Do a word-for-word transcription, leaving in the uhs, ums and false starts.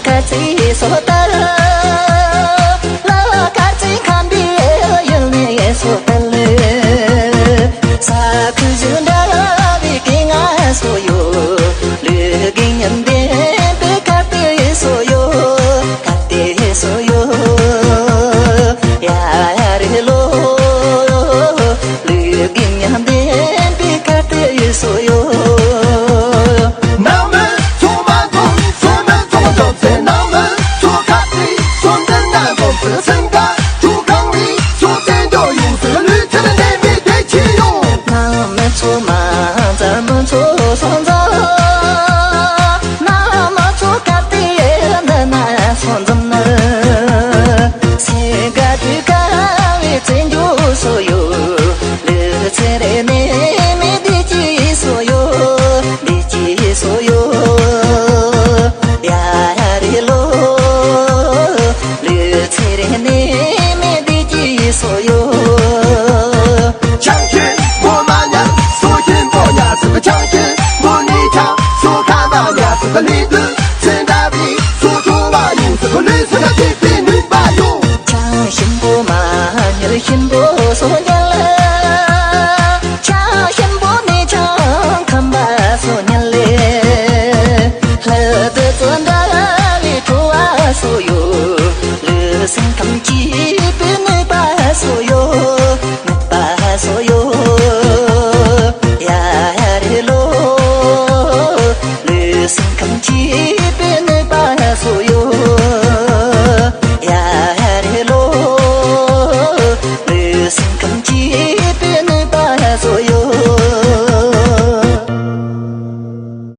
ཁ་ཚིག་སོ་ལྟར། ལ་ཁ་ཚིག་ཁམས་པའི་ཡུལ་ནས་སོ་ལྟར། ས་ཁུལ་བཞི་འདྲ་བའི་སྐད་ངག་སོ་ཡོད། ལུས་རྒན་མཉམ་ལྡན་པའི་ཁ་གཏད་སོ་ཡོད། ཁ་གཏད་སོ་ཡོད། ཡ་རེ་ལོ། ལུས་རྒན་མཉམ་ལྡན་པའི་ཁ་གཏད་སོ་ཡོད། ནང་མི་ཚོ་མ་འཛོམས། ཚོ་མི་ཚོ་འཛོམས་ཟེར། ནང་མི་ཚོ་ཁ་ཚིག་ཚོ་འདི་ན་འཛོམས་ཟེར། སེང་ག་ཆུ་གང་ནི་ཚོ་བཙན་འཇོག་ཡོང་ཟེར། ལུས་ཚེ་འདས་མི་བདེ་ཆེ་ཡོང་། ནང་མི་ཚོ་མ་འཛོམས། མི་ཚོ་སོ་འཛོམས། ནང་མི་ཚོ་ཁ་གཏད་འདི་ན་སོ་འཛོམས་ནི། སེང་ག་དུས་ཁ་བའི་བཙན་འཇོག་སོ་ཡོད། ལུས་ཚེ་རེ་ནས་མི་བདེ་སྐྱིད་སོ་ཡོད། བདེ་སྐྱིད་སོ་ཡོད། ཡ་རེ་ལོ།